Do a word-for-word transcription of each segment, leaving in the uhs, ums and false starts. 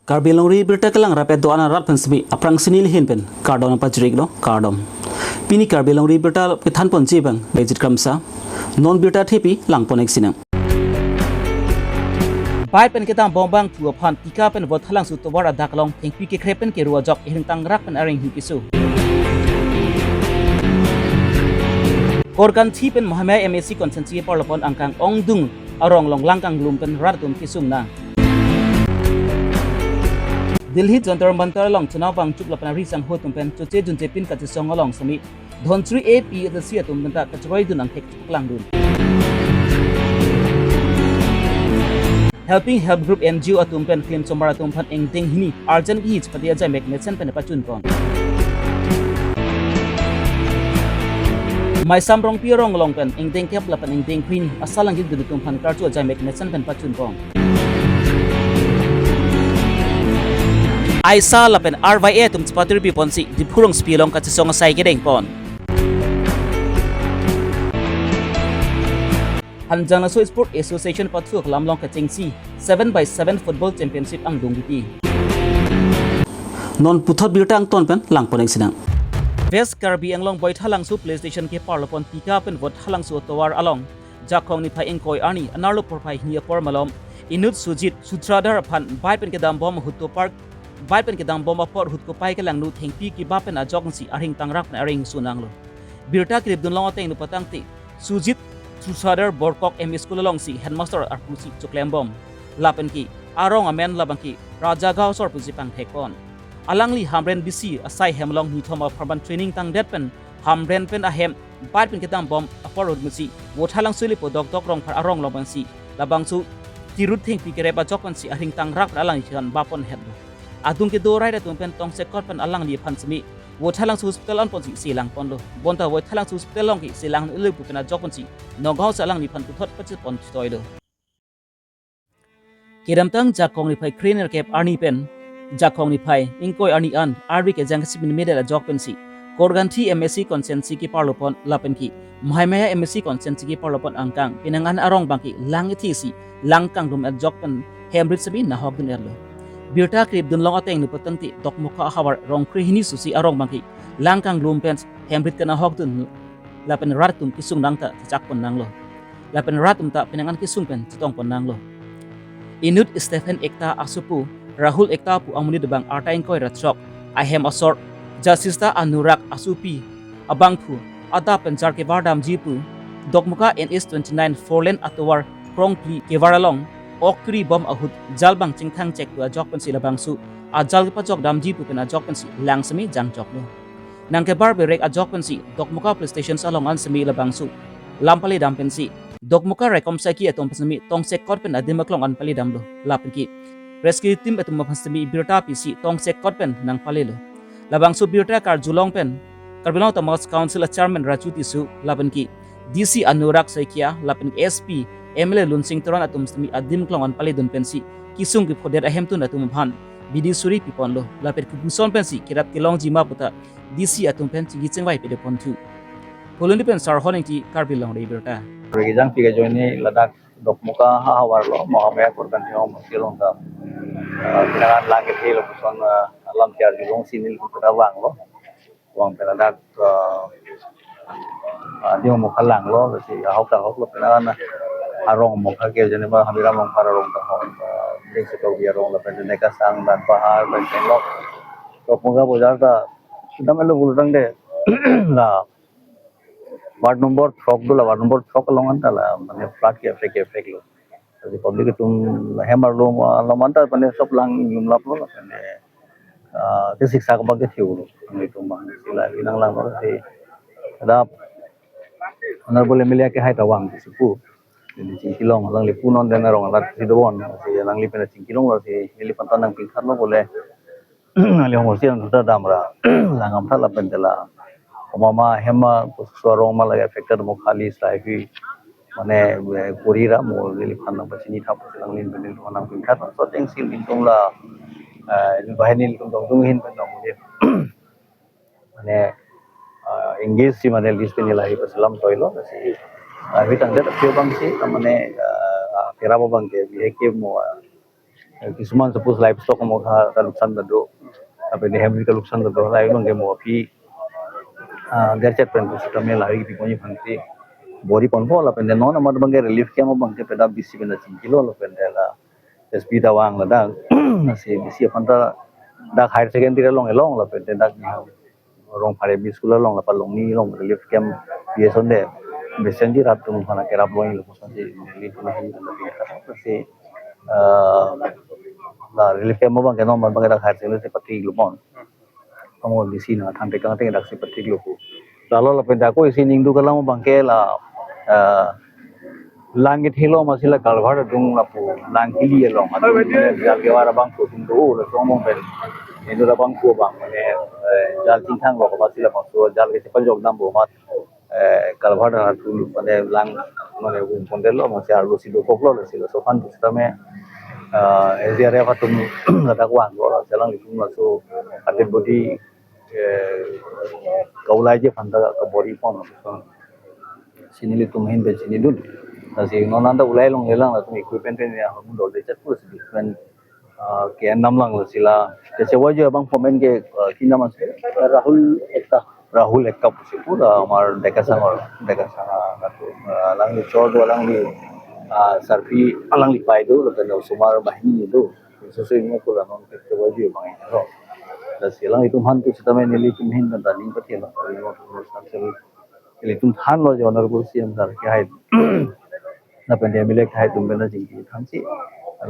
Karbi Longri Birta kelang rap-et do-an arat pen semi aphrangsi neli ahin pen kardom pajir-iklo, kardom. Pini Karbi Longri Birta kethanponji abang Bejit Kramsa. Non birta thepi langpon-ik sinang. Bike pen kedambom abangphu aphan Tika pen Vothatlangso atovar adak along thengpi kekrep pen keru ajok ahingtang rak pen areng hini keso. Korkanthi pen Mahamaya M A C constituency keparlo pon angkang ongdung arong along lang kanglum pen rat atum kesung nang. Delhi Jantar Mantar along chonabang chuklo pen ari sangho atum pen choche junche pin kachesong along semi Dhonsiri A P H L C atum pen ta kachoroidun angthek paklangdun. Helping Help Group N G O atum pen klimsomar atum aphan ingdeng hini urgent needs pati ajaimek mesen pen pachunpon. Maisam Rongpi arong along pen ingdeng kep lapen ingdeng kre hini asalang gil dun atum aphan karchu ajaimek mesen pen pachunpon. Aisa lapen R Y A atum chepatir biponsi Diphu rongsopi along kachesong asai kedengpon. Hanjanglangso Sport Association pathu alam along kachingsi seven by seven Football Championship angdung bipi. Non puthot birta angton pen langpon-ik sinang. West Karbi Anglong Baithalangso Police Station keparlo pon Tika pen Vothatlangso atovar along Jakong niphai ingkoi arni anerlo porphai hini apor malom inut Sujit Sutradhar aphan bike pen kedambom ahut kopark, bike pen kedambom apor ahut kopai kelangno thengpi kebap pen ajok si ahingtang rak pen areng sunanglo. Birta kripdun long ateng nupatangte Sujit Sutradhar Borkok M E School alongsi headmaster arpusi choklembom. Lapen ke arong amen labang ke Rajagaon asor pusi pangthekpon. Alangli Hamren B C asai hem along nithom apharman training tangdet pen Hamren pen ahem bike pen kedambom apor ahut musi Vothatlangso Lipo Dokdok Rongphar arong along pensi labangso tirut thengpi kerep ajok pensi ahingtang rak pen alangli chenbapon hetlo. Adung kedo rai atum pen tongsekot pen alangli aphan semi Vothatlangso Hospital anponsi selangponlo. Bonta Vothatlangso Hospital along ke selang-iklo pu pen ajok pensi Nagaon si alangliphan puthot pachepon chitoilo. Kedamtang Jakong niphai krenerkep arni pen Jakong niphai ingkoi arni an arve kejang kachepinmedet ajok pensi Korkanthi M A C constituency keparlo pon lapen ke Mahamaya M A C constituency keparlo pon angkang penang an arong abang ke lang-ithi si lang kanglum ajok pen hemrit semi nahokdun-etlo. Birta kripdun long ateng nupatangte Dokmoka ahavar rong kre hini susi arong abang ke lang kanglum pen hemrit kenahokdun lapen rat atum kesung nang ta chechakpon nanglo. Lapen rat atum ta penang an kesung pen chetongpon nanglo. Inut Stephen Ekta asopo, Rahul Ekta pu amonit abang arta ingkoi ra throk ahem asor, Jasista Anurak asopi abangphu adap pen jar kevardamji pu, Dokmoka N H twenty-nine four lane atovar krongphli kevar along ok keribom ahut jal abang chingthang chek pu ajok pensi labangso ajal kepajokdamji pu pen ajok pensi lang semi jangjoklo. Nangkebar berek ajok pensi Dokmoka Police Station along an semi labangso lam paledam pensi Dokmoka raikom saiki atum pen semi tongsekot pen adim aklong an paledamlo. Lapen ke rescue team atum aphan semi birta pisi tongsekot pen nangpalelo. Labangso birta karjulong pen Karbi Anglong Autonomous Council a chairman Raju Tisso lapen ke D C Anurag Saikia lapen S P M L A Lunsing Teron atum semi adim aklong an paledun pensi kesung kephodet ahemtun atum aphan bidi suri piponlo. Lapen kopuson pensi kerap kelongji ma puta D C atum pen chingki chingvai pedeponthu. Phuloni pen Sarhon Engti, Karbi Longri Birta. Kejang pika joine ladak Dokmoka ahavar lo, Mahamaya Korkanthi Hong Masi along ta. Ah, pinangan lang ke thelo puson, ah, alam tiar julong sinil kuda vanglo. Vang pen ladak, ah, ah, Dima Mukha langlo, si ahok ta ahoklo pinangan arong Mukha ke jene ba Hamiram Rongphar arong ta hok, ah, Ding Setok Bi arong lapen Nekasang dan Pahar pen Chenglok. Dokmoka bojar ta sudah melo bulutang de. La ward number throk do la, ward number throk along an ta la, mane flood ke effect, effect lo. Jadi public atum hem arlo ma, lo manta mane sob lang lumlaplo la, mane, ah, ke siksa kebak ke thiu lo. Kami atum bang sila inang langlo si. Ada Honorable M L A ke hai tawang si pu. Jadi chingkilong alangli punon den arong alat si doon. Si alangli pen chingkilonglo si, neli panta nangpingthanlo bole. Nangli homosi ang sudah damra. Langam tha lapen tela. Mama hem ma suarong ma lagi affected mo khali slai hui. Mane, eh, kurira mo lili phan nang pachini thap silang lin benil phan nangpingthan. So teng sil intung la, eh, bahini intung tong tung hin pen nang mane, ah, English si mane list ni lahi pasalam toilo si, ah, hitang det aphi bang si, ah, mane, ah, ah, kera bang ke, bihe ke mo, ah, Eh, kisuman suppose livestock mo kha kaluksan ta do. Lapen hem kaluksan ta do, lahai abang ke mo aphi, ah, derchet pen pusitame lahai kipi ponji aphan si bor-i ponpo. Lapen non amat abang ke relief camp abang ke peda B C pen ta chingkilo, lapen la S P ta vang ladak. Lasi B C aphan ta dak higher secondary along along lapen dak ni Rongphar M E school along lapen Longni along relief camp P S onde. Besenji rat tum hana kerap longlo pusi relief na hi. Lasi, ah, la relief camp abang ke non abang ke dak higher secondary si pathiklo pon. Amo B C na than tekang teng dak si pathiklo pu. Lalo lapen dak ko isi ningduk alam abang ke la, ah, lang kethelo masi la culvert adung lapu lang kili along adung, mane jal kevar abang ko tum do la song mong pen. Indo abang ko abang mane, eh, jal chingthang lo masi labangso jal ke chepajok dampo amat, eh, culvert na tu mane lang mane vung pondetlo masi arlo si dokoklo, lasi laso aphan pusitame, eh, S D R F atum ladak vanglo, lasi alanglitum laso adet bodi, eh, kaulaiji aphan ta kabor-i pon. Si nelitum ahin pen chinidun. Lasi non anta ulai longlelang latum equipment pen ya hum dol de chat pusi different, ah, ke nam lang lasi la. Kechevoi abang pon ke, ah, ki nam ase? Rahul Ekka. Rahul Ekka pusi pu, ah, amar Deka Sangor, Deka Sangor latum, ah, alangli chor do, alangli, ah, sarpi, alangli pei do, lapen osomar banghini do. Susu imo pu la non kechevoi abang ino. Lasi alanglitum aphan pusitame nelitum ahin pen ta ning pathelo. Ilitum thanlo je Honorable C M sir kehai lapen M L A kehai atum pen ta chingki thansi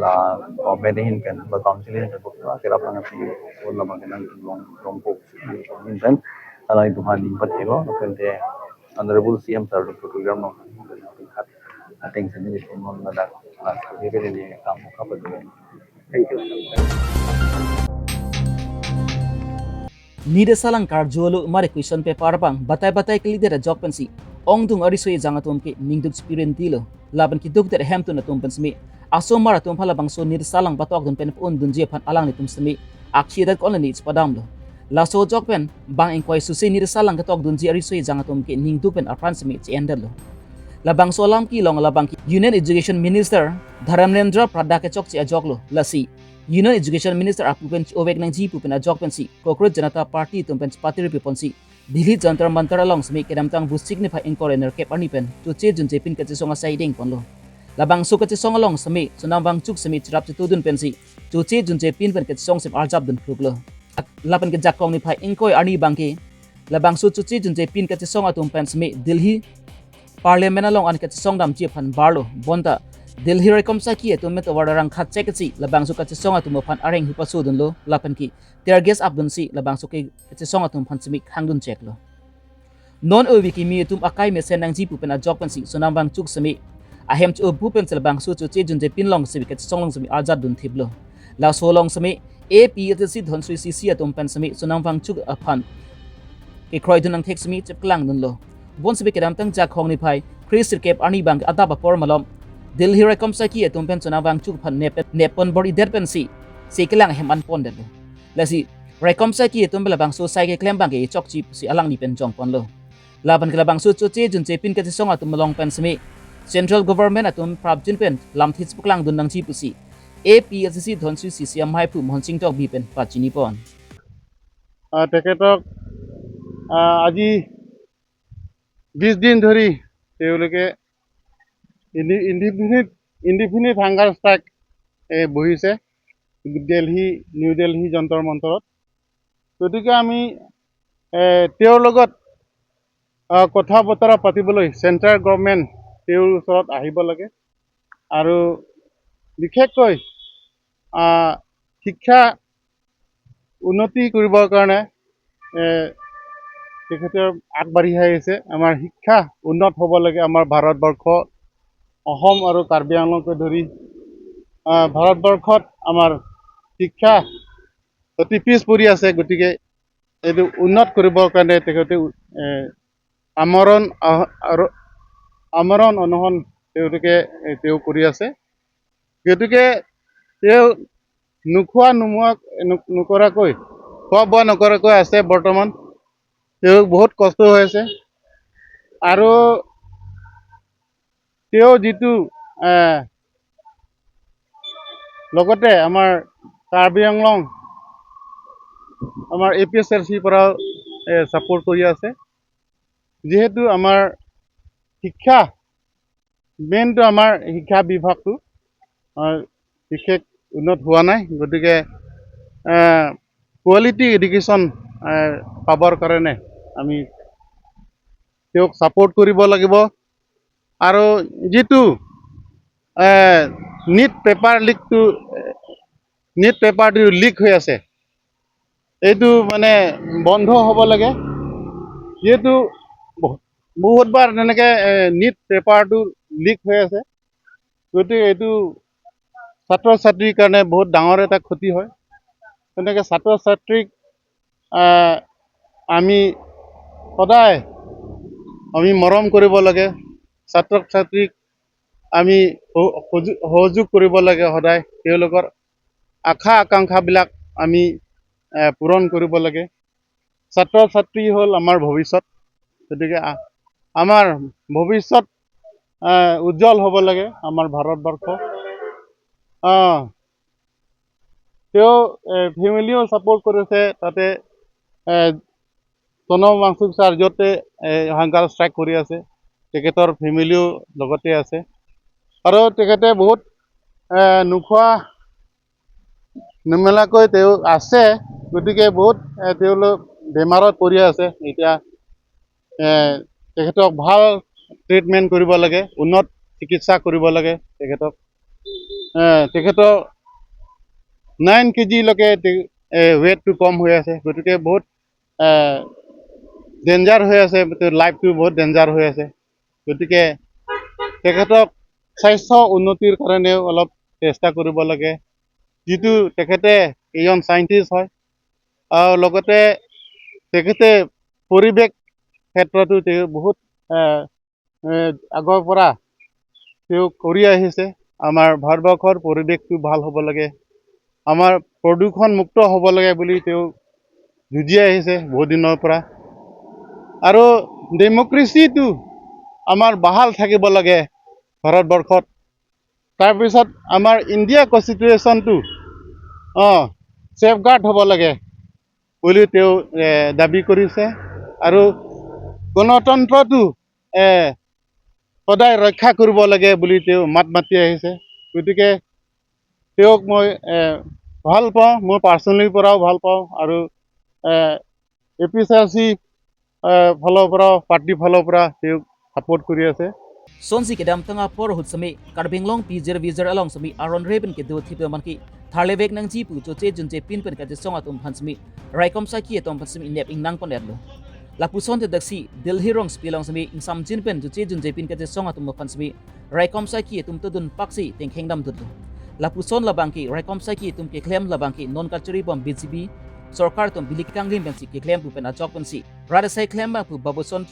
la government ahin pen ba council ahin pen bukla kerap nangpi un labang kenang long longpo ahin pen alanglitum aphan ning pathelo, lapen te Honorable C M sir Doctor Tuliram Ronghang ahin pen hat ateng sini ilitum non ladak la sabi ke ni kam ka padu. Thank you. Nirsalang karju alo mari question paper abang batai batai kalidet ajok pensi ongdung ariso ejang atum ke ningduk spirit tilo. Lapen keduk det hemtun atum pen semi asomar atum aphan labangso nirsalang batok dun pen pon dunji aphan alanglitum semi aksi adat ko-an le ni chepadamlo. Laso ajok pen bang ingkoi susi nirsalang ketok dunji ariso ejang atum ke ningduk pen apran semi che-endetlo. Labangso alam kelong labang ke Union Education Minister Dharmendra Pradhan kechokche ajoklo. Lasi Union Education Minister apu pen che-ovek nangji pu pen ajok pensi Cockroach Janata Party atum pen chepatiri pi ponsi Delhi Jantar Mantar along semi kedamtang Vosik niphai ingkoi ra nerkep arni pen choche junche pin kachesong asai deng ponlo. Labangso kachesong along semi Sonam Wangchuk semi cherap chetudun pensi choche junche pin pen kachesong semi arjap dun phluklo. Lapen ke Jakong niphai ingkoi arni abang ke labangso choche junche pin kachesong atum pen semi Delhi Parliament along an kachesong damji aphan barlo. Bonta Delhi raikom saki atum pen tovar rang khat chek si labangso kachesong atum aphan areng hipaso dunlo lapen ke tear gas ap dunsi labangso ke kachesong atum aphan semi khang dun cheklo. Non ovi kimi atum akai mesen nangji pu pen ajok pensi Sonam Wangchuk semi ahem che-o pu pensi labangso choche junche pin along semi kachesong along semi arjap dun thiplo. Laso along semi A P H L C Dhonsiri C C atum pen semi Sonam Wangchuk aphan kekroi dun angthek semi chepklang dunlo. Bon semi kedamtang Jakong niphai kre sirkep arni abang adap apor malom Delhi raikom saki atum pen Sonam Wangchuk aphan nep nep pon bor-idet pensi se kelang hem an pondetlo. Lasi raikom saki atum pen labangso sai keklem abang ke chokche pusi alangli pen jong ponlo. Lapen ke labangso choche junche pin kachesong atum along pen semi Central Government atum prapjin pen lamthe chepaklang dun nangji pusi A P H L C Dhonsiri C C amei aphu Mohonsing Tokbi pen pachini pon. আহ, তেখেতক, আহ, আজি বিশ দিন ধৰি তেওঁলোকে ইণ্ডি-, indefinite, indefinite hunger strike, এ, বহিছে Delhi, new Delhi Jantar মন্তৰত। গতিকে আমি, এ, তেওঁৰ লগত, আহ, কথা বতৰা পাতিবলৈ চেণ্ট্ৰেল গভৰ্ণমেণ্ট তেওঁৰ ওচৰত আহিব লাগে আৰু বিশেষকৈ, আহ, শিক্ষা উন্নতি কৰিবৰ কাৰণে, এ, তেখেতে আগবাঢ়ি আহিছে। আমাৰ শিক্ষা উন্নত হ'ব লাগে। আমাৰ ভাৰতবৰ্ষ, অসম আৰু কাৰ্বি আংলঙকে ধৰি, আহ, ভাৰতবৰ্ষত আমাৰ শিক্ষা অতি পিছ পৰি আছে। গতিকে এইটো উন্নত কৰিবৰ কাৰণে তেখেতে, এ, আমৰণ আহ-, আৰু আমৰণ অনশন তেওঁলোকে, এ, তেওঁ কৰি আছে। গতিকে তেওঁ নোখোৱা নোমোৱা, নক-, নকৰাকৈ, খোৱা বোৱা নকৰাকৈ আছে বৰ্তমান। তেওঁ বহুত কষ্ট হৈ আছে। আৰু তেওঁ যিটো, এ, লগতে আমাৰ কাৰ্বি আংলং আমাৰ এ পি এছ এল চিৰ পৰাও ছাপোৰ্ট কৰি আছে। যিহেতু আমাৰ শিক্ষা, মেইনটো আমাৰ শিক্ষা বিভাগটো, আহ, বিশেষ উন্নত হোৱা নাই। গতিকে কোৱালিটি এডুকেশ্যন পাবৰ কাৰণে আমি তেওঁক ছাপোৰ্ট কৰিব লাগিব। আৰু যিটো নিট পেপাৰ লিকটো, নিট পেপাৰটো লিক হৈ আছে, এইটো মানে বন্ধ হ'ব লাগে। যিহেতু বহু- বহুতবাৰ তেনেকে নিট পেপাৰটো লিক হৈ আছে। গতিকে এইটো ছাত্ৰ ছাত্ৰীৰ কাৰণে বহুত ডাঙৰ এটা ক্ষতি হয়। তেনেকে ছাত্ৰ ছাত্ৰীক আহ, আমি সদায় আমি মৰম কৰিব লাগে। ছাত্ৰ ছাত্ৰীক আমি সহ- সহযোগ সহযোগ কৰিব লাগে সদায়। তেওঁলোকৰ আশা আকাংক্ষাবিলাক আমি আহ, পূৰণ কৰিব লাগে। ছাত্ৰ ছাত্ৰী হ'ল আমাৰ ভৱিষ্যত। গতিকে আ- আমাৰ ভৱিষ্যত আহ, উজ্জ্বল হ'ব লাগে আমাৰ ভাৰতবৰ্ষ। আহ, তেওঁ ফেমিলিও ছাপোৰ্ট কৰিছে। তাতে এ, প্ৰণৱ মাংসুক ছাৰ য'তে হাংগাৰ ষ্ট্ৰাইক কৰি আছে, তেখেতৰ ফেমিলিও লগতে আছে। আৰু তেখেতে বহুত এ, নোখোৱা নেমেলাকৈ তেওঁ আছে। গতিকে বহুত এ, তেওঁলোক বেমাৰত পৰি আছে। এতিয়া এ, তেখেতক ভাল ট্ৰিটমেণ্ট কৰিব লাগে, উন্নত চিকিৎসা কৰিব লাগে তেখেতক। এ, তেখেতৰ নাইন কেজিলৈকে তে- এ, ৱেইটটো কম হৈ আছে। গতিকে বহুত ডেঞ্জাৰ হৈ আছে, তেওঁৰ লাইফটো বহুত ডেঞ্জাৰ হৈ আছে। গতিকে তেখেতক স্বাস্থ্য উন্নতিৰ কাৰণেও অলপ চেষ্টা কৰিব লাগে। যিটো তেখেতে এজন চাইণ্টিষ্ট হয় আৰু লগতে তেখেতে পৰিৱেশ ক্ষেত্ৰতো তেওঁ বহুত এ, এ, আগৰ পৰা তেওঁ কৰি আহিছে। আমাৰ ভাৰতবৰ্ষৰ পৰিৱেশটো ভাল হ'ব লাগে, আমাৰ প্ৰদূষণ মুক্ত হ'ব লাগে বুলি তেওঁ যুঁজি আহিছে বহুত দিনৰ পৰা। আৰু ডেমক্ৰেচিটো আমাৰ বাহাল থাকিব লাগে ভাৰতবৰ্ষত। তাৰপিছত আমাৰ ইণ্ডিয়া কনষ্টিটিউশ্যনটো, অ, ছেফগাৰ্ড হ'ব লাগে বুলি তেওঁ এ, দাবী কৰিছে। আৰু গণতন্ত্ৰটো এ, সদায় ৰক্ষা কৰিব লাগে বুলি তেওঁ মাত মাতি আহিছে। গতিকে তেওঁক মই এ, ভাল পাওঁ, মই পাৰ্চনেলিৰ পৰাও ভাল পাওঁ আৰু এ পি এছ এল চি ফালৰ পৰাও, পাৰ্টিৰ ফালৰ পৰা তেওঁক ছাপোৰ্ট কৰি আছে। Sonsi kedamtang apor ahut semi Karbi Anglong pijir vijir along semi aron repen kedo thip manki tharlevek nangji pu choche junje pin pen kachesong atum aphan semi raikom saki atum aphan semi nep ingnang pon etlo. Lapuson te daksi Delhi rongsopi along semi ingsamjin pen choche junje pin kachesong atum aphan semi raikom saki atum todun paksi tengkheng dam dutlo. Lapuson labangke raikom saki atum keklem labangke non kachori bom B J P sorkar atum bilik kanglim pensi keklem pu pen ajok pensi rat asai klem bang pu Babuson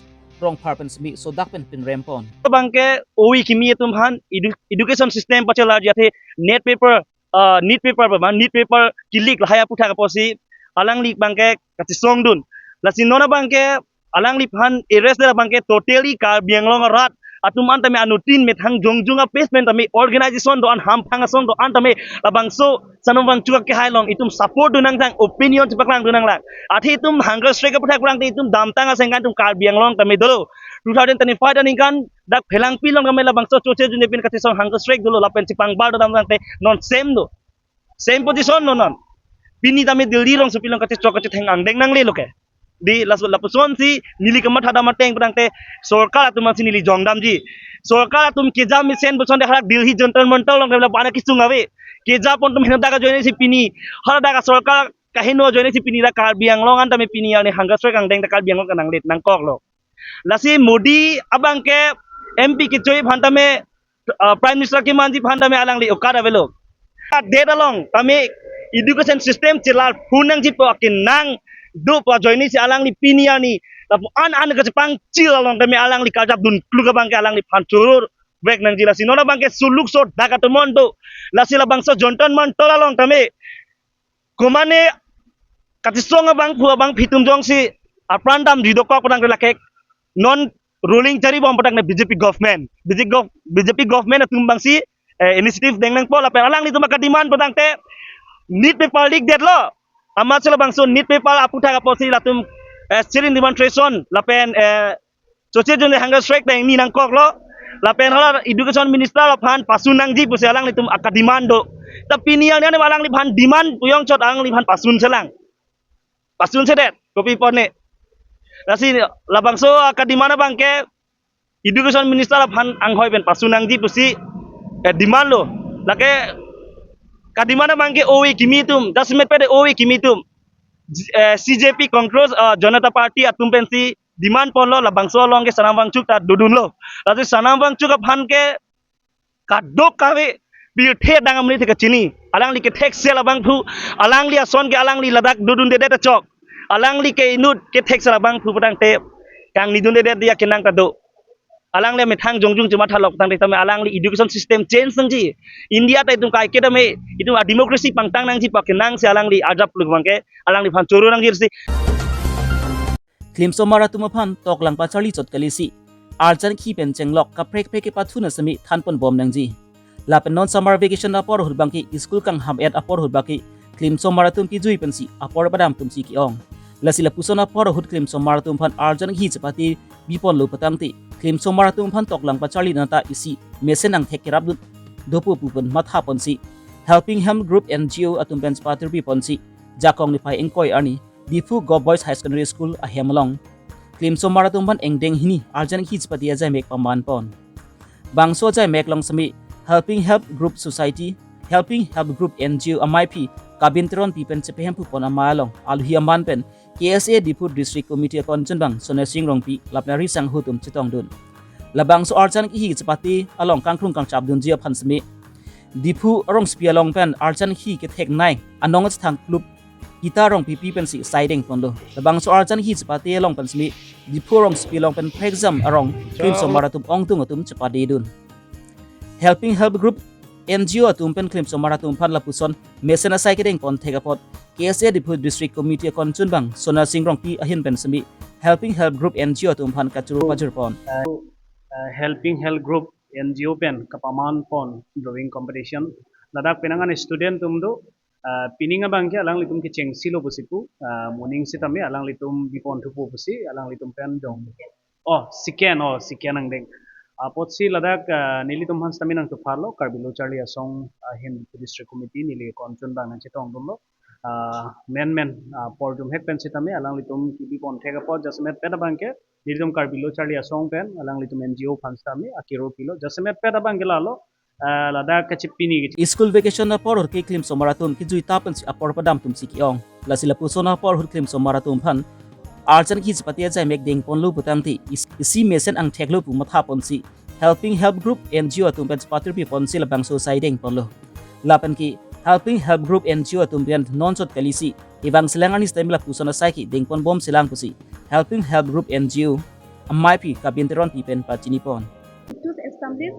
Rongphar pen semi sodak pen pinrem pon. Bangke oi kimi atum aphan edu- education system pachelarji athe NET paper, uh, NEET paper ba NEET paper kilik lahai aputhak apotsi alangli bangke kachesong dun. Lasi non abangke alangliphan arrest dera bangke totally Karbi Anglong arat atum an tame anuttin methang jongjung a pavement tame organization do-an hamphang ason do-an tame labangso Sanam Wangchuk akehai along itum support dun nangtang, opinion chepaklang dun nanglang. Athe itum hunger strike aputhak kurang te itum damtang asengkan itum Karbi Anglong tame dolo. Two thousand twenty-five aningkan dak Phelangpi along tame labangso choche junje pin kachesong hunger strike dolo lapen chepangbar do damtang te non same do. Same position non non. Pini tame Delhi rongsopi along kachechok kachetheng angdeng nanglelo ke. Di laso lapusonsi neli kamatha dam ateng pudang te sorkar atum ansi neli jongdamji. Sorkar atum keja mesen puson de hadak Delhi Jantar Mantar along tame labana kisung ave. Keja pon atum heno daga joine si pini. Hadak sorkar kaheno joine si pini dak Karbi Anglong an tame pini arni hunger strike angdeng dak Karbi Anglong kananglet nangkoklo. Lasi Modi abangke M P kechoi aphan tame, uh, Prime Minister kemanji aphan tame alangli okat avelo. Adet along tame education system chelar phun nangji pu akenang do pu ajoine si alangli pini arni lapu an an kachepangchil along tame alangli karjap dun kluk abangke alangliphan choror vek nangji. Lasi non abangke suluk so dak atum an do. Lasi labangso Jantar Mantar along tame komane kachesong abangphu abangpi atum jongsi apran damji dokok pudang lake non ruling chari bom pudang ne B J P government. B J P gov- B J P government atum abangsi eh, initiative deng nangpo lapen alanglitum akademand putangte NEET paper leak detlo. Amat si labangso NEET paper aputhak apotsi latum, eh, sit-in demonstration lapen, eh, Choche June Hunger Strike ta ingni nangkoklo. Lapen hala Education Minister aphan pasun nangji pusi alanglitum akademand do. Ta pini arni alangliphan demand pu jongchot alangliphan pasun selang. Pasunsedet, kopi apot ne. Lasi labangso akademand abangke Education Minister aphan anghoi pen pasun nangji pusi, eh, demand lo. Lake kademand abangke ove kimi atum, jasemet pede ove kimi atum. J-, eh, C J P, Congress, eh, Janata Party atum pensi demand ponlo, labangso along ke Sonam Wangchuk ta dodunlo. Lasi Sonam Wangchuk aphan ke kadokave pirthe adang amonit ke kachini. Alangli kethek sel abangphu, alangli ason ke alangli ladak dodundedet achok. Alangli ke inut kethek sel abangphu putangte kangnidundedet dia kenang ta do. Alangli amethang jongjung chemathalok tangte tame alangli education system change nangji. India ta itum kai kedam he, itum a democracy pangtang nangji pa kenang si alangli ajap luk bangke, alangliphan choro nangji si. Klimsomar atum aphan toklang pacharli chot kalisi arjan khi pen chenglok kaprek prek kepathuna semi thanpon bom nangji. Lapen non summer vacation apor ahut bangke school kangham-et apor ahut bangke klimsomar atum kejui pensi apor padam atumsi ke-ong. Lasi lapuson apor ahut klimsomar atum aphan arjan khi chepate biponlo putangte klimsomar atum aphan toklang pacharli nata isi mesen angthek kerap dun dopo pu pen mathaponsi Helping Hand Group N G O atum pen chepate biponsi Jakong niphai ingkoi arni Diphu Govt Boys High Secondary School ahem along klimsomar atum aphan ingdeng hini arjan khi chepate ajaimek pamanpon. Bangso ajaimek along semi Helping Hand Group Society, Helping Hand Group N G O amaiphi Kabin Teronpi pen chepehemphu pon amei along alohi aman pen K S A Diphu District Committee akonchunbang Sonarsing Rongpi lapen arisangho atum chetongdun. Labangso arjan khi chepate along kangkrung kangchap dunji aphan semi Diphu arongsopi along pen arjan khi kethek nei anong chethang klup Gita Rongpipi pensi saideng ponlo. Labangso arjan khi chepate along pen semi Diphu arongsopi along pen phrekjam arong klimsomar atum ongtung atum chepadedun. Helping Hand Group N G O atum pen klimsomar atum aphan lapuson mesen asai kedeng pon thek apot K S A Diphu District Committee akonchunbang Sonarsing Rongpi ahin pen semi Helping Hand Group N G O atum aphan kachoro pajor pon. Uh, Helping Hand Group N G O pen kapaman pon drawing competition. Ladak penang an student atum do, ah, pining abangke alanglitum kechengsi lo pusi pu, ah, moning sitame alanglitum bipon thupo pusi alanglitum pen jong. Oh, second, oh, second angdeng. Apotsi ladak, ah, nelitum aphan sitame nangtupharlo, Karbi Lo Charli Asong, ah, ahin district committee neli akonchunbang nangchetongdunlo. Ah, men men, ah, por jumhek pen sitame alanglitum kebipon thek apot jasemet pet abangke nelitum Karbi Lo Charli Asong pen alanglitum N G O aphan sitame akiro pilo. Jasemet pet abangke lalo, ah, ladak kachepini kechi- School vacation apor ahut ke klimsomar atum kejui ta pensi apor padam atumsi ke-ong. Lasi lapuson apor ahut klimsomar atum aphan arjan khi chepate ajaimek dengponlo putangte is-, isi mesen angthek lo pu mathaponsi Helping Hand Group N G O atum pen chepate biponsi labangso saideng ponlo. Lapen ke Helping Hand Group N G O atum pen non chot kalisi evang selang arni sitame lapuson asai ke dengpon bomselang pusi Helping Hand Group N G O amaiphi Kabin Teronpi pen pachini pon. It was established.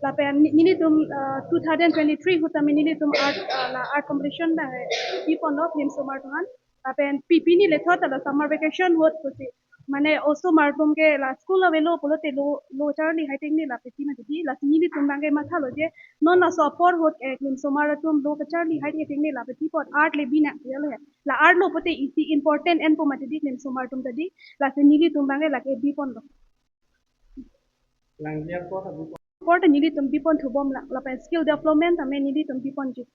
Lapen ni-, nelitum, uh, two thousand twenty-three ahut tame nelitum art, uh, la art competition abang, eh, biponlo klimsomar atum aphan. Lapen pi pini le thot la summer vacation ahut pusi. Mane osomar atum ke la school avelo pulote lo, lo charli hai tengne lapen pi mati di. Lasi nelitum abangke mathalo je non laso apor ahut, eh, klimsomar atum lo kacharli hai tengne lapen pi apot art le binang ya lo he. La art lo pulote isi important enpo mati di klimsomar atum ta di. Lasi nelitum abangke lake biponlo. Apor ta nelitum bipon thubomlang, lapen skill development tame nelitum biponji.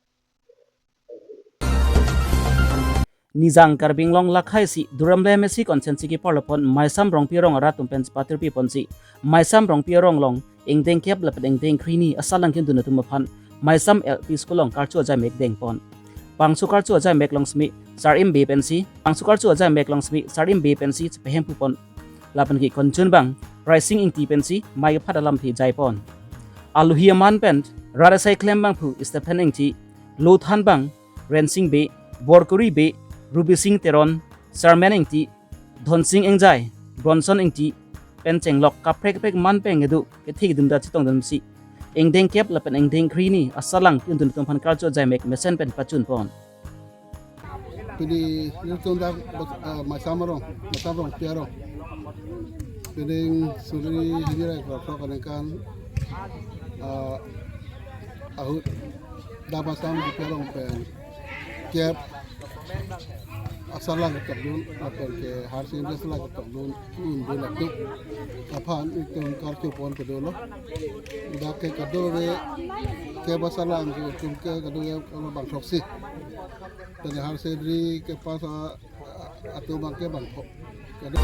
Nijang Karbi Anglong lakhai isi Duar Amla M A C constituency keparlopon Maisam Rongpi arong arat atum pen chepate biponsi Maisam Rongpi arong along ingdeng kep lapen ingdeng krehini asalang kindun atum aphan Maisam L P School along karcho ajaimek dengpon. Bangso karcho ajaimek along semi Sar-im Bey pensi, bangso karcho ajaimek along semi Sar-im Bey pensi chepehemphu pon. Lapen ke konchunbang Raising Ingti pensi mei kephat alamthe jaipon. Alohi aman pen rat asai klembangphu Stephen Ingti, lothanbang Rensing Bey, Borkuri Bey, Rubising Teron, Sarmen Ingti, Dhonsing Engjai, Bronson Ingti pen chenglok kaprek kaprek man pen kedo kethe kedum ta chetongdunsi ingdeng kep lapen ingdeng krehini asalang kindun atum aphan karcho ajaimek mesen pen pachunpon. Pini nelitum dak, ah, Maisam arong, Maisam Rongpi arong. Pini suri hini rai krok krok aningkan, ah, Ahut dak Basam Diphu along pen kep asalang ketok dun, lapen ke Higher Secondary asalang ketok dun, un dun atuk. Aphan itum karcho pon kedo lo. Dak ke kadokave kep asalang ke itum ke kadokave along bang throksi. Pen Higher Secondary ke pass a, a, atum abang ke bang thok. Kado-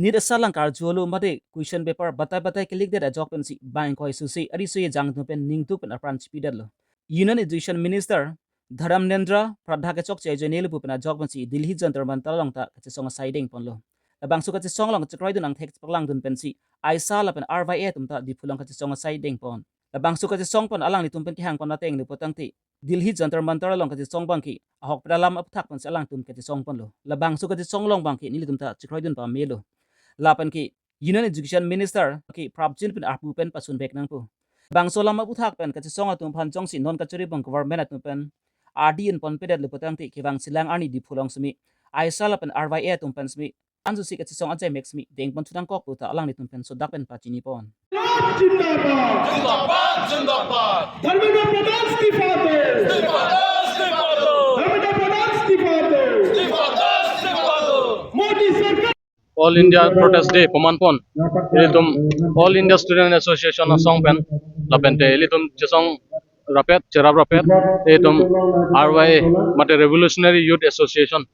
NEET asalang karjulo mate question paper batai batai kelikdet ajok pensi bang ingkoi susi ari suye jangdun pen ningduk pen apran chipidetlo. Union Education Minister Dharmendra Pradhan kechokche ajoine lapu pen ajok pensi Delhi Jantar Mantar along ta kachesong asai dengponlo. Labangso kachesong along chekroidun angthek chepaklangdun pensi I S A lapen R Y A atum ta Diphu along kachesong asai dengpon. Labangso kachesong pen alanglitum pen kehang pon ateng lapu tangte Delhi Jantar Mantar along kachesong abangke ahokpet alam aphuthak pensi alangtum kachesong ponlo. Labangso kachesong along abangke nelitum ta chekroidun pamelo. Lapen ke Union Education Minister ke prapjin pen arpu pen pasun bek nangpo. Bangso alam aphuthak pen kachesong atum aphan jongsi non kachari bang government atum pen ardi inpon pedet lapu tangte kevang silang arni Diphu along simi I S A lapen R Y A atum pen simi ansusi kachesong ajai mek simi dengpon thunangkok pu ta alanglitum pen sodak pen pachinipon. जिंदाबाद। जिंदाबाद, जिंदाबाद। धर्मेंद्र प्रधान इस्तीफा दो। इस्तीफा दो, इस्तीफा दो। धर्मेंद्र प्रधान इस्तीफा दो। इस्तीफा दो, इस्तीफा दो। मोदी सरकार। All India Protest Day pamanpon ilitum All India Student Association asong pen, lapen te ilitum chesong rapet, cherap rapet, ilitum R Y A mate Revolutionary Youth Association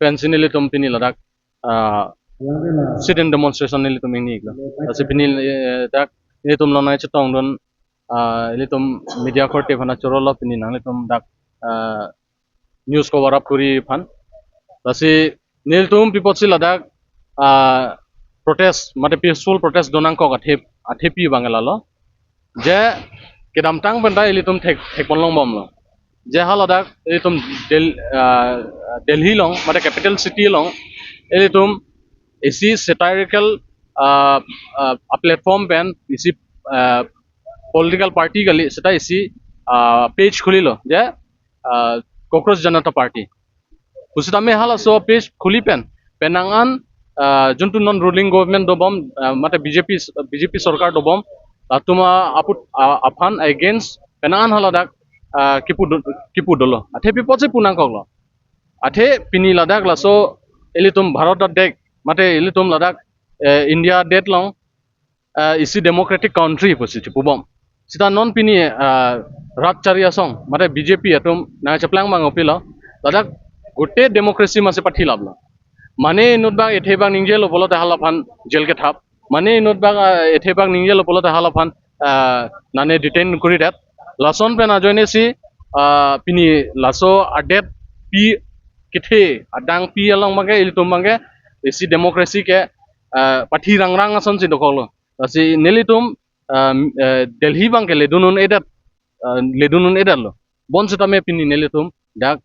pensi nelitum pini ladak, ah, sit-in demonstration nelitum ingni iklo. Lasi pini, eh, dak nelitum lonai chetongdun, ah, nelitum media korte aphan chorolo pini nanglitum dak, ah, news cover up kuri aphan. Lasi nelitum pi apotsi ladak, ah, protest, mate peaceful protest donangkok athe, athepi abang lalo. Je kedamtang pen ta ilitum thek, thekpon longbomlo. Je haladak ilitum Del-, ah, Delhi along, mate capital city along, ilitum isi satirical, ah, ah, a platform pen isi, ah, political party kali seta isi, ah, page khulilo. Je, ah, Cockroach Janata Party. Pusitame halaso page khuli pen, penang an, ah, juntu non ruling government dobom, ah, mate B J P, B J P sorkar dobom, latum aput, ah, aphan against penang an haladak, ah, kipu do-, kipu dolo. Athe pi apotsi punangkoklo. Athe pini ladak laso ilitum Bharat adet, mate ilitum ladak, eh, India adet along, ah, isi democratic country pusi chepubom. Seta non pini, ah, rat chari asong, mate B J P atum nangcheplang bang opilo. Ladak gote democracy masi pathilaplo. Mane inut bang ethe bang ningjelo pulote halaphan jail kethap. Mane inut bang, ah, ethe bang ningjelo pulote halaphan, ah, nane detain kuridet. Lason pen ajoine si, ah, pini laso adet pi kethe adang pi along abangke ilitum abangke isi democracy ke, ah, pathi rangrang asonsi dokoklo. Lasi nelitum, ah, eh, Delhi abangke ledun un-edet, ah, ledun un-edetlo. Bonsitame pini nelitum dak,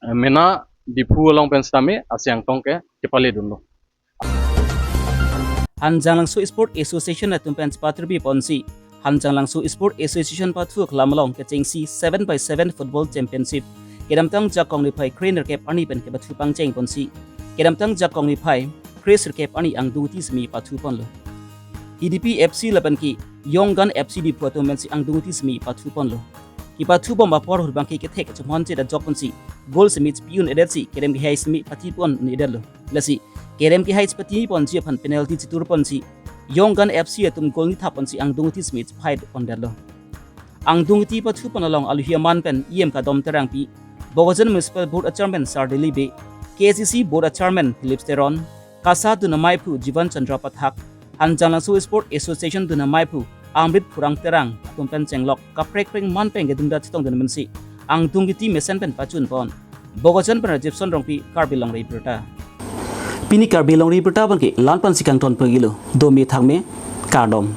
eh, mena Diphu along pen sitame asiang tong ke kepaledunlo. Hanjanglangso Sport Association atum pen chepatrubi ponsi Hanjanglangso Sport Association pathu aklam along kechengsi seven by seven Football Championship kedamtang Jakong niphai kre-nerkep arni pen kepathu pangcheng ponsi kedamtang Jakong niphai kre-sirkep arni angdung iti simi pathu ponlo. K D P F C lapen ke Young Gun F C Diphu atum pensi angdung iti simi pathu ponlo. Kepathu bom apor ahut abangke kethek chomhon chet ajok pensi goal simi chipi un-edet si kerem kehai simi pathi pon un-edetlo. Lasi kerem kehai chepati ponji aphan penalty chitur ponsi Young Gun F C atum goal nithap ponsi angdung iti simi chiphai pondetlo. Angdung iti pathu pon along aluhi aman pen E M Kadom Terangpi, Bokajan Municipal Board a Chairman Sar Dilip Bey, K A C C Board a Chairman Philip Teron, KASA dun amaiphu Jivan Chandra Pathak, Hanjanglangso Sport Association dun amaiphu Amrit Phurang Terang atum pen chenglok kaprek prek man pen kedunda chetongdun pensi angdung iti mesen pen pachun pon. Bokajan pen Rajiv Son Rongpi, Karbi Longri Abirta. Pini Karbi Longri Abirta abangke la-an pensi kangton pagilo, dome thakme, kardom.